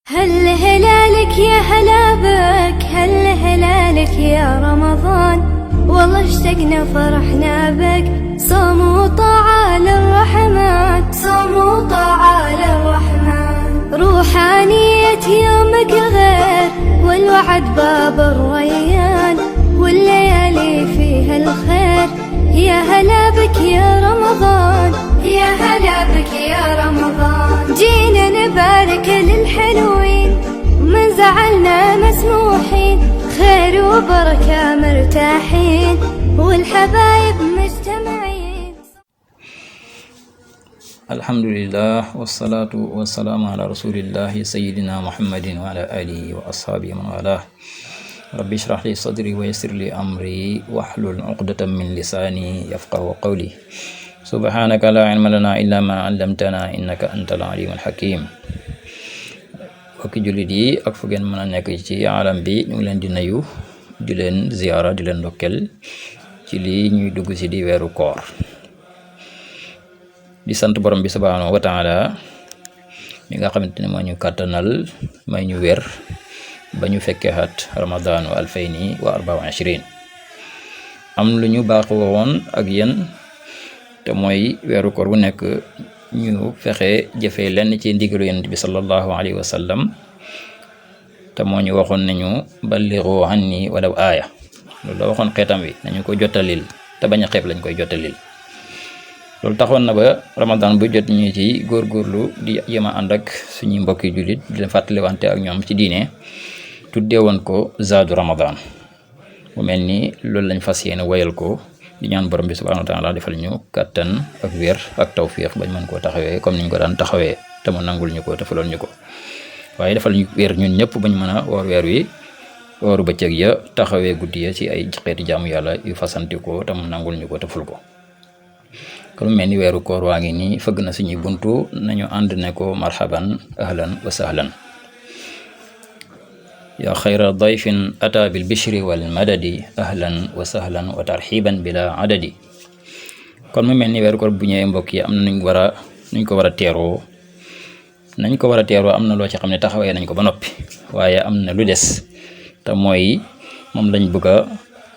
هل هلالك يا هلا بك، هل هلالك يا رمضان، والله اشتقنا فرحنا بك. صوم وطاعة للرحمن، صوم وطاعة للرحمن، روحانية يومك غير، والوعد باب الريان، والليالي فيها الخير. يا هلا بك يا رمضان، يا هلا بك يا رمضان، جينا نبارك للحلوين، من زعلنا مسموحين، خير وبركة مرتاحين، والحبايب مجتمعين. الحمد لله والصلاة والسلام على رسول الله سيدنا محمد وعلى آله وأصحابه من والاه. رب اشرح لي صدري ويسر لي أمري واحلل عقدة من لساني يفقه قولي. سبحانك لا علم لنا إلا ما علمتنا إنك أنت العليم الحكيم. Mbokki jullit yi ak fu ngeen mën a nekk ci alam bi ñu ngi leen di nuyu di leen ziyaara di leen ndokkeel ci lii ñuy dugg ci di weeru koor di sant borom bi subhanahu wa taala mi nga xamante ne moo ñu kàttanal may ñu wér ba ñu fekkee xat ramadaanu 2024 am lu ñu baaxoo woon ak yéen te mooy weeru koor bu nekk ñu fexe jëfee lenn ci ndigalu yonent bi sallallahu alayhi wa sallam te moo ñu waxoon nañu ballighu anni walaw aaya loolu la waxoon xeetam wi nañu ko jottalil te bañ a xeeb lañ koy jottalil. loolu taxoon na ba ramadan bu jot ñu ci góorgóorlu di yema ànd ak suñuy mbokki jullit di leen fàttaliwante ak ñoom ci diine tuddee woon ko zaadu ramadan mu mel ni loolu lañ fas yéene wayal ko di ñaan borom bi subhanahu wa taala defal ñu kàttan ak wér ak tawfiq bañ mën koo taxawee comme niñ ko daan taxawee te mu nangul ñu ko te faloon ñu ko waaye defal ñu wér ñun ñëpp bañ mën a woor weer wi wooru bëccëg ya taxawee guddi ya ci ay xeeti jaamu yàlla yu fasanti ko te mu nangul ñu ko te ful ko. kon mel ni weeru koor waa ngi nii fëgg na suñuy buntu nañu ànd ne ko marhaban ahlan wa sahlan yaa xayra dayfin ata bil bishri wal madadi ahlan wa sahlan wa tarxiban bila adadi. kon mu mel ni weeru koor bu ñëwee mbokk yi am na nuñ ko war a teeroo am na loo ci xam ne taxawee nañ ko ba noppi waaye am na lu des te mooy moom lañ bëgg a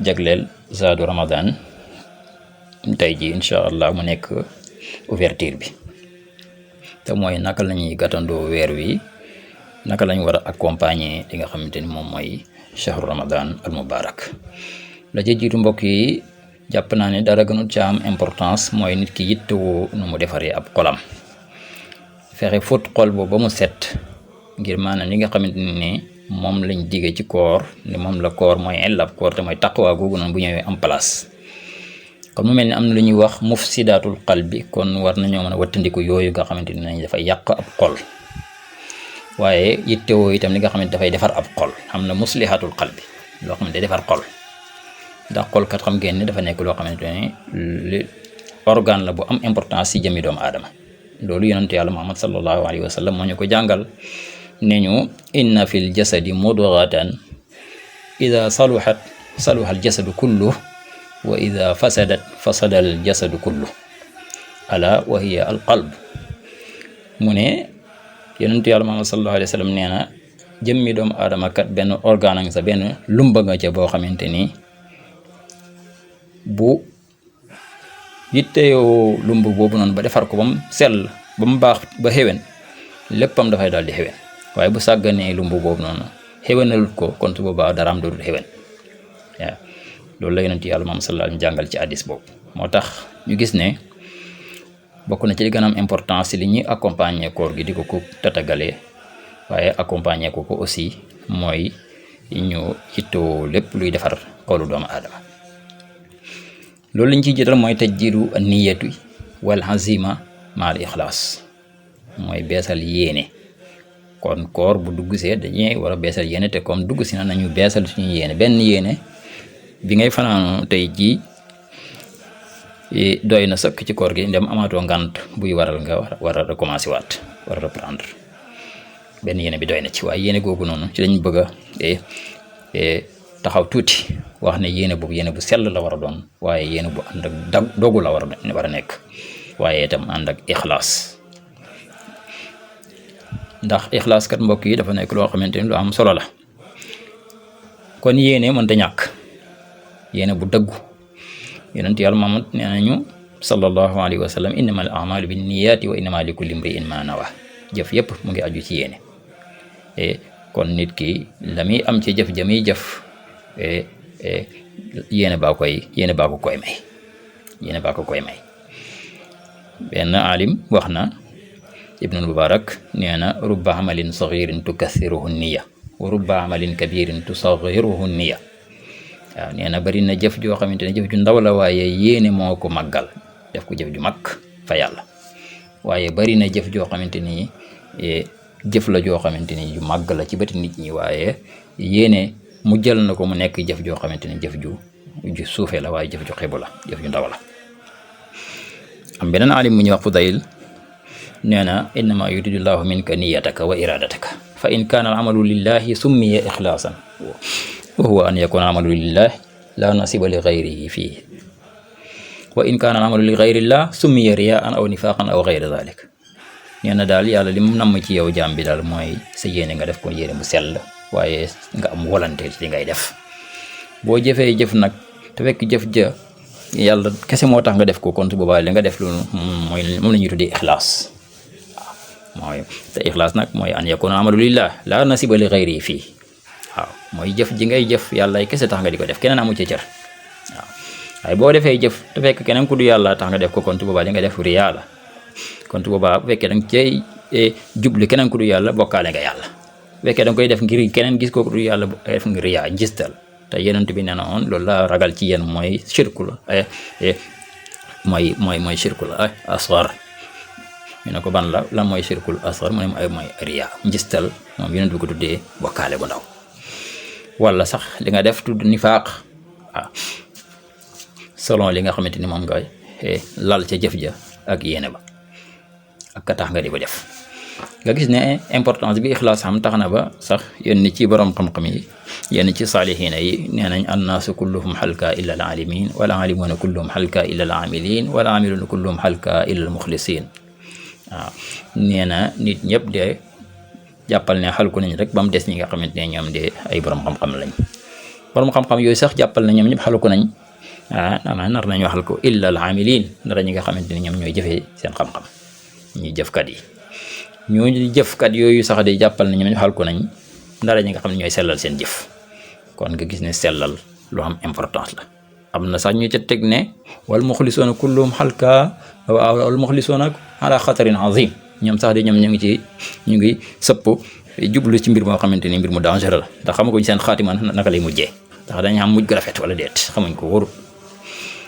jagleel zaadu ramadan tey ji incha allah mu nekk ouverture bi te mooy naka lañuy gàttandoo weer wi, naka lañ war a accompagner li nga xamante ni moom mooy shahru ramadan al mubarak. la ca jiitu mbokk yi jàpp naa ne dara gënut ca am importance mooy nit ki yittewoo nu mu defaree ab xolam, fexe fóot xol boobu ba mu set ngir maanaam li nga xamante ni moom lañ digee ci koor ni moom la koor mooy ellab koor te mooy taqwa googu noonu bu ñëwee am place. kon mu mel ni am na lu ñuy wax mufsidatul qalbi, kon war nañoo mën a wattandiku yooyu nga xamante ni nañ dafay yàq ab xol, waaye yittewoo itam li nga xamante dafay defar ab xol. am na muslihatul qalbi loo xamante defar xol, ndax xol kat xam ngeen ni dafa nekk loo xamante ne li organe la bu am importance ci jëmmi doomu aadama. loolu yonent yàlla Muhammad sallallahu alayhi wa sallam moo ñu ko jàngal ne ñu inna fil jasadi mudghatan ida saluhat saluha al jasadu kullu wa ida fasadat fasada al jasadu kullu ala wa hiya al qalb. mu ne yonentu yàlla Muhammad sallallahu alayhi wa sallam nee na jëmmi doomu aadama kat benn organe nga sa benn lumba nga ca boo xamante ni bu yitteyoo lumb boobu noonu ba defar ko ba mu sell ba mu baax ba xewen léppam dafay daal di xewen, waaye bu sàgganee lumb boobu noonu xewenalut ko kon su boobaa daraam dootul xewen. waaw loolu la yonent yàlla moom sallallahu alayhi wa sallam jàngal ci hadiis boobu. moo tax ñu gis ne bokk na ci li gën a am importance li ñuy accompagner koor gi di ko ko tatagalee, waaye accompagner ko aussi mooy ñu yittoo lépp luy defar xolu doomu aadama. loolu liñ ciy jëtal mooy tajdiidu niyatu wal azima maal ixlaas, mooy beesal yéene. kon koor bu dugg see dañuy war a beesal yéene, te comme dugg si na nañu beesal suñu yéene. benn yéene bi ngay fanaanoo tey jii doy na sëkk ci koor gi, ndem amaatoo ngant buy waral nga war a recommencer waat, war a reprendre. benn yéene bi doy na ci, waaye yéene googu noonu ci lañ bëgg a taxaw tuuti wax ne yéene boobu yéene bu sell la war a doon, waaye yéene bu ànd ak dogu la war a nekk, waaye itam ànd ak ixlaas. ndax ixlaas kat mbokk yi dafa nekk loo xamante ni lu am solo la. kon yéene mënta ñàkk, yéene bu dëggu. yonent yàlla Muhammad nee nañu sallallahu alayhi wa sallam innamal a'malu bin niyyati wa innama likulli imri'in ma nawa. jëf yëpp mu ngi aju ci yéene. kon nit ki la muy am ci jëf jami jëf yéene baa ko koy may. yéene baa ko koy may. benn alim wax na, Ibnul Mubarak nee na rubba amalin sagirin tukathiruhu niyya wa rubba amalin kabirin tusagiruhu niyya. waaw nee na bari na jëf joo xamante ne jëf ju ndaw la waaye yéene moo ko màggal def ko jëf ju mag fa yàlla. waaye bari na jëf joo xamante ni jëf la joo xamante ni ju màgg la ci bëti nit ñi waaye yéene mu jël na ko mu nekk jëf joo xamante ni jëf ju suufee la waaye jëf ju xebu la, jëf ju ndaw la. am beneen alim mu ñuy wax Fudayl nee na innama yuridu llahu minka niyataka wa iradataka fa in kaana al amalu lillahi summiya ixlaasan wa huwa an yakuna amalu lillahi la nasiba li gayrihi fihi wa in kaana al amalu li gayrillah summiya riyaan aw nifaqan aw gayra dalik. nee na daal yàlla li mu namm ci yow jaam bi daal mooy sa yéene nga def ko yéene bu sell waaye nga am volonté ci li ngay def. boo jëfee jëf nag te fekk jëf ja yàlla kese moo tax nga def ko kon su boobaa li nga def loolu moom la ñuy tuddee ixlaas. mooy te ixlaas nag mooy an yakuna amalu lillah la nasiba li gayri fii. waaw mooy jëf ji ngay jëf yàlla kese tax nga di ko def, keneen amu ci cër. waaw waaye boo defee jëf te fekk keneen ku du yàlla tax nga def ko kon su boobaa li nga def riyaa la. kon su boobaa bu fekkee da nga cay jubli keneen ku du yàlla bokkaale nga yàlla. bu fekkee da nga koy def ngir keneen gis ko ku du yàlla def nga riyaa gistal. te yonent bi nee na woon loolu la ragal ci yéen mooy shirku la mooy shirku la asgar. ñu ne ko ban la lan mooy shirkul asgar mu ne mooy riya njistal. moom yonent bi ko tuddee bokkaale bu ndaw. wala sax li nga def tudd nifaaq selon li nga xamante ni moom nga lal ca jëf ja ak yéene ba ak ka tax nga di ko def. nga gis ne importance bi ixlaas xam tax na ba sax yenn ci borom xam-xam yi yenn ci saalihiina yi nee nañ annaasu kulluhum xalka illa al alimin wala alimuuna kulluhum xalka illa al amilin wala amiluuna kulluhum xalka illa al muxlisin. waaw nee na nit ñëpp de jàppal ne xalku nañ rek ba mu des ñi nga xamante ne ñoom de ay borom xam-xam lañ. borom xam-xam yooyu sax jàppal na ñoom ñëpp xalku nañ nar nañ waxal ko illa al amilin dara ñi nga xamante ne ñoom ñooy jëfee seen xam-xam ñuy jëfkat yi. ñooñu jëfkat yooyu sax de jàppal na ñoom ñu xalku nañ dara ñi nga xam ne ñooy sellal seen jëf. kon nga gis ne sellal lu am importance la. am na sax ñu ca teg ne wal muxlisuuna kulluhum xalka wal muxlisuuna ala xatarin azim. ñoom sax de ñoom ñu ngi sëpp jublu ci mbir moo xamante ni mbir mu dangereux la ndax xamaguñ seen xaatima naka lay mujjee ndax dañu am mujj gu rafet wala déet xamuñ ko wóorul.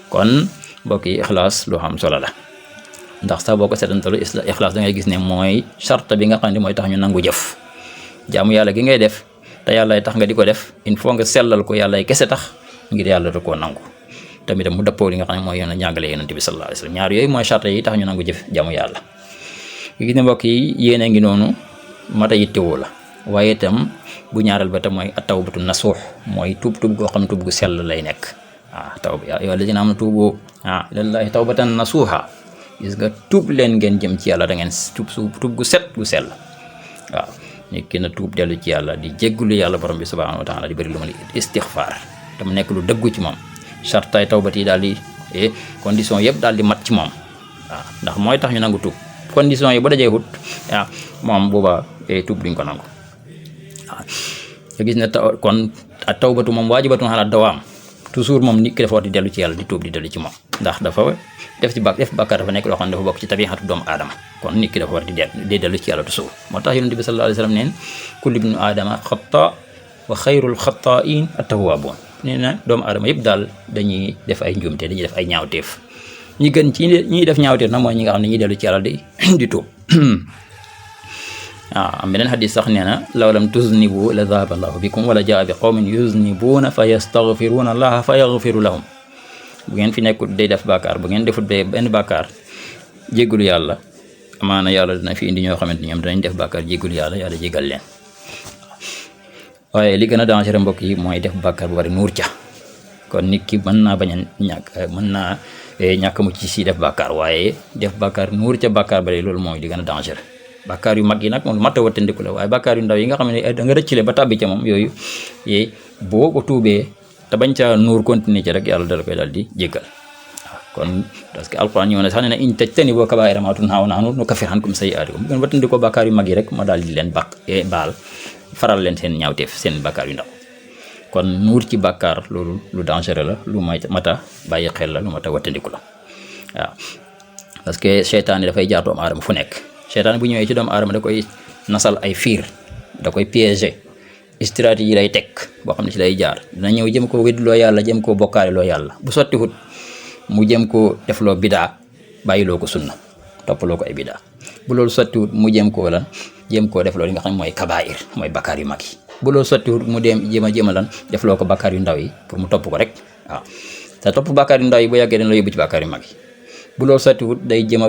kon mbokk yi ixlaas lu am solo la ndax sax boo ko seetantalu ixlaas da ngay gis ne mooy charte bi nga xam ne mooy tax ñu nangu jëf. jaamu yàlla gi ngay def te yàlla tax nga di ko def il faut nga sellal ko yàlla kese tax ngir yàlla da koo nangu. tamit mu dëppoo li nga xam ne mooy yoon njàngale yonent bi sallallahu alayhi wasallam. ñaar yooyu mooy charte yi tax ñu nangu jëf jaamu yàlla. gis ne mbokk yi yéen a ngi noonu mata yittewoo la waaye itam bu ñaareel ba tam mooy at-tawbatu nasuux mooy tuub goo xam ne tuub gu sell lay nekk. taw bi yow la dina am tuubu ilallahi tawbatan nasuuha. gis nga tuub leen ngeen jëm ci yàlla da ngeen tuub gu set gu sell. waaw nit ki na tuub dellu ci yàlla di jéggulu yàlla borom bi subhanahu wa taala di bëri lu ma li istixfaar te mu nekk lu dëggu ci moom. chartaay tawbat yi daal di condition yëpp daal di mat ci moom. waaw ndax mooy tax ñu nangu tuub. condition yi ba dajee wut moom booba tuub duñ ko nangu. waaw nga gis ne kon ak tawbatu moom waajibatun ala dawaam. toujours moom nit ki dafa war di dellu ci yàlla di tuub di dellu ci moom ndax dafa def bàkkaar dafa nekk loo xam ne dafa bokk ci tabiixatu doomu aadama. kon nit ki dafa war di dellu ci yàlla toujours. moo tax yonent bi sallallahu alayhi wa sallam neen kullu ibnu aadama xata wa xayrul xataain at-tawwaabuun. nee na doomu aadama yëpp daal dañuy def ay njuumte dañuy def ay ñaawteef. ñi gën ci ñi def ñaawteef nag mooy ñi nga xam ne ñuy dellu ci yàlla di tuub. waaw am beneen xadis sax nee na law lam tuznibu la dhahaba allahu bikum wala jaa bi qawmin yuznibuuna fa yastaghfiruuna allaha fa yaghfiru lahum. bu ngeen fi nekkul day def bàkkaar bu ngeen defut benn bàkkaar jéggalu yàlla amaana yàlla dina fi indi ñoo xamante ni ñoom danañ def bàkkaar jéggalu yàlla jéggal leen. waaye li gën a dangereux mbokk yi mooy def bàkkaar bu bari nuur ca. kon nit ki mën naa bañ a ñàkk mu ci si def bàkkaar waaye def bàkkaar nuur ca bàkkaar bari loolu mooy li gën a dangereux. bàkkaar yu mag yi nag moom lu mat a wattandiku la waaye bàkkaar yu ndaw yi nga xam ne da nga rëccile ba tàbbi ca moom yooyu yi boo ko tuubee te bañ ca nuur continuer ci rek yàlla dala koy daal di jéggal kon parce que alquran ñëw na sax ne na in tajtanibu kabaa'ira maa tunhawna anhu nukaffir ankum sayyi'aatikum bu ngeen wattandikoo bàkkaar yu mag yi rek ma daal di leen baal faral leen seen ñaawteef seen bàkkaar yu ndaw kon nuur ci bàkkaar loolu lu dangereux la lu mata bàyyi xel la lu mata wattandiku la waaw parce que seytaane dafay jaar doomu aadama fu nekk seytaane bu ñëwee ci doomu aadama da koy nasal ay fiir da koy piéger stratégie lay teg boo xam ne ci lay jaar dina ñëw jëm koo wédloo yàlla jëm koo bokkaale loo yàlla bu sottiwut mu jëm koo defloo bidaa bàyyiloo ko sunna toppaloo ko ay bidaa bu loolu sottiwut mu jëm koo lan jëm koo defloo li nga xam ne mooy kabaa'ir mooy bakkaar yu mag yi bu loolu sottiwut mu jéem a lan defloo ko bakkaar yu ndaw yi pour mu topp ko rek waaw te topp bakkaar yu ndaw yi bu yàggee dañ la yóbbu ci bakkaar yu mag yi bu loolu sottiwut day jéem a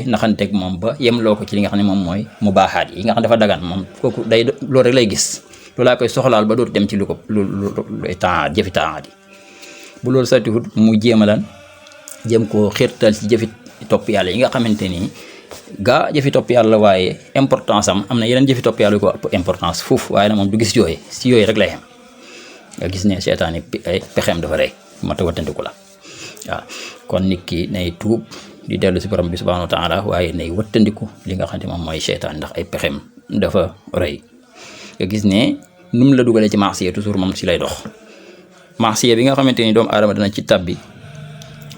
naxanteeg moom ba yemloo ko ci li nga xam ne moom mooy mu baaxaat yi nga xam dafa dagan moom kooku day loolu rek lay gis loolu laa koy soxlaal ba dootu dem ci lu temps jëfi temps yi bu loolu sottiwut mu jéem a lan jëm koo xiirtal ci jëfi topp yàlla yi nga xamante ni gaa jëfi topp yàlla waaye importance am na yeneen jëfi topp yàlla yu ko ëpp importance foofu waaye nag moom du gis yooyu si yooyu rek lay xem nga gis ne seytaan yi ay pexeem dafa rey mata wattandiku la waaw kon nit ki nay tuub di dellu si borom bi subhanahu wa taala waaye nay wattandiku li nga xam ne moom mooy seytaan ndax ay pexeem dafa rey nga gis ne nu mu la dugalee ci maasiya toujours moom si lay dox maasiya bi nga xamante ni doomu aadama dana ci tabbi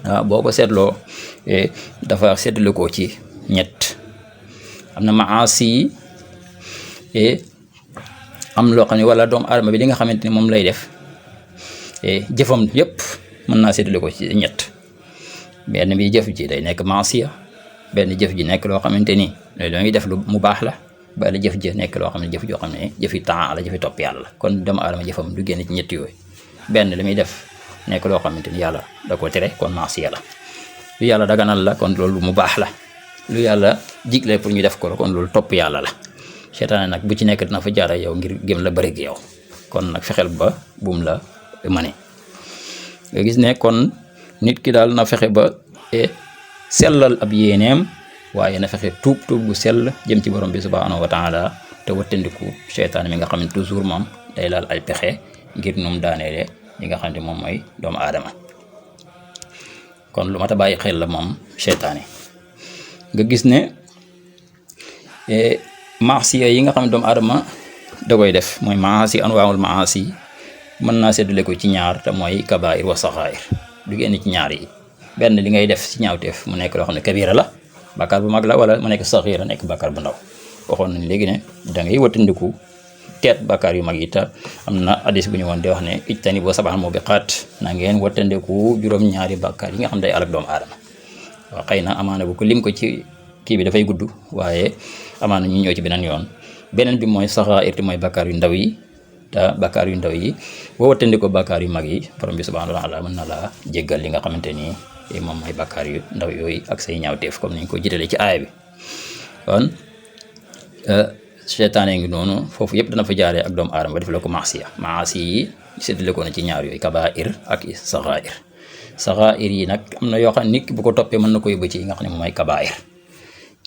waaw boo ko seetloo dafa seetlu ko ci ñett am na maasi am loo xam ne wala doomu aadama bi li nga xamante ni moom lay def jëfam yépp mën naa seetlu ko ci ñett benn bi jëf ji day nekk maasiya benn jëf ji nekk loo xamante ni loo ngi def lu mu baax la ba la jëf ji nekk loo xam ne jëf joo xam ne jëfi temps la jëfi topp yàlla kon doomu aadama jëfam du génn ci ñett yooyu benn li muy def nekk loo xamante ni yàlla da ko tere kon maasiya la lu yàlla daganal la kon loolu mu baax la lu yàlla jigle pour ñu def ko la kon loolu topp yàlla la seytaane nag bu ci nekk dina fa jaara yow ngir gëm la bëri yow kon nag fexeel ba buum la mane nga gis ne kon nit ki daal na fexe ba sellal ab yéeneem waaye na fexe tuub gu sell jëm ci borom bi subhanahu wa taala te wattandiku seytaane mi nga xam ne toujours moom day laal ay pexe ngir num daaneele li nga xam ne moom mooy doomu aadama kon lu mat a bàyyi xel la moom seytaane nga gis ne maasiya yi nga xam ne doomu aadama da koy def mooy maasi anwaamul maasi mën naa seddale ko ci ñaar te mooy kabaa'ir wa saxaa'ir du génn ci ñaar yi benn li ngay def ci ñaawteef mu nekk loo xam ne kabira la bàkkaar bu mag la wala mu nekk saxiira nekk bàkkaar bu ndaw waxoon nañ léegi ne da ngay wattandiku teet bàkkaar yu mag yi te am na hadis bu ñu woon di wax ne ijtanibu sab'al mubiqaat na ngeen wattandiku juróom-ñaari bàkkaar yi nga xam day alak doomu aadama waaw xëy na amaana bu ko lim ko ci kii bi dafay gudd waaye amaana ñu ñëw ci beneen yoon beneen bi mooy saxaa'ir mooy bàkkaar yu ndaw yi te bàkkaar yu ndaw yi boo wattandikoo bàkkaar yu mag yi borom bi subhanahu wa taala mën na laa jéggal li nga xamante ni moom mooy bàkkaar yu ndaw yooyu ak say ñaawteef comme niñ ko jiitalee ci aaya bi kon seytaane ngi noonu foofu yëpp dana fa jaaree ak doomu aadama ba def la ko maasiya maasi yi séddale ko na ci ñaar yooyu kabaa'ir ak saxaa'ir yi nag am na yoo xam nit ki bu ko toppee mën na ko yóbbu ci yi nga xam ne moom mooy kabaa'ir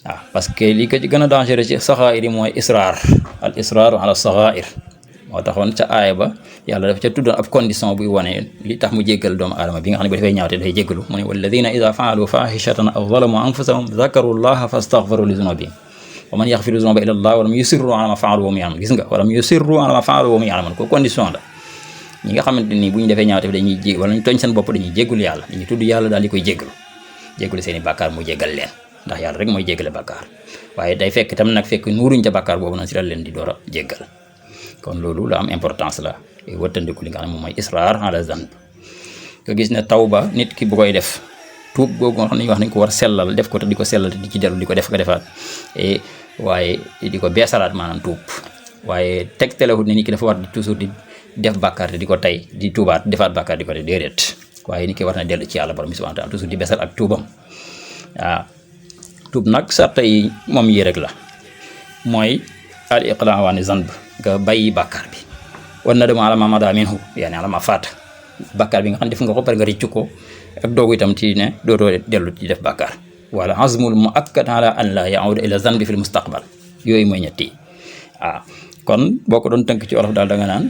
waaw parce que li ko ci gën a dangereux ci saxaa'ir yi mooy al israar ala saxaa'ir moo taxoon ca aaya ba yàlla dafa ca tuddoon ab condition buy wane li tax mu jéggal doomu aadama bi nga xam ne bu dafay ñaawte dafay jéggalu mu ne walladina ida faalu fahishatan aw zalamu anfusahum zakaru llaha fastaghfaru li zunubihim wa man yaghfiru zunuba illa allah walam yusirru ala ma faalu wa hum ya'lamun gis nga walam yusirru ala ma faalu wa hum ya'lamun ko condition la ñi nga xamante ni bu ñu defee ñaawte dañuy jég wala ñu tooñ seen bopp dañuy jéggul yàlla dañuy tudd yàlla daal di koy jéggalu seen i bàkkaar mu jéggal leen ndax yàlla rek mooy jéggale bàkkaar waaye day fekk tam nag fekk nuuruñ ca bàkkaar boobu nag si la leen di door a jéggal kon loolu la am importance la wattandiku li nga xam ne moom mooy israar ala zanb nga gis ne tawba nit ki bu koy def tuub googu nga xam ne wax nañ ko war sellal def ko te di ko sellal te di ci dellu di ko def ko defaat waaye di ko beesalaat maanaam tuub waaye teg telewut ne nit ki dafa war di toujours di def bàkkaar te di ko tey di tuubaat defaat bàkkaar di ko tey déedéet waaye nit ki war na dellu ci yàlla borom bi subhanahu wa ta'ala toujours di beesal ak tuubam waaw tuub nag sarta yi moom yi rek la mooy al iqlaa wa zanb nga bàyyi bàkkaar bi wan na dama ala ma mada minhu yaani ala ma faata bàkkaar bi nga xam ne def nga ko pare nga rëccu ko ak doogu itam ci ne dootoo dellu ci def bàkkaar wala azmul muakkad ala an la yauda ila zanbi fil mustaqbal yooyu mooy ñetti waaw kon boo ko doon tënk ci olof daal da nga naan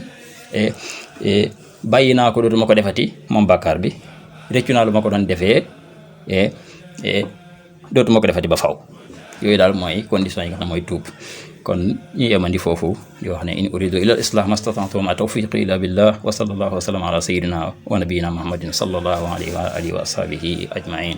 bàyyi naa ko dootuma ko defati moom bàkkaar bi réccu naa lu ma ko doon defee dootuma ko defati ba faw yooyu daal mooy condition yi nga xam ne mooy tuub kon ñu yemandi foofu di wax ne in uridu ila al islah mastata'tu ma tawfiqi illa billah wa sallallahu wa sallam ala sayyidina wa nabiyyina muhammadin sallallahu alayhi wa alihi wa ashabihi ajma'in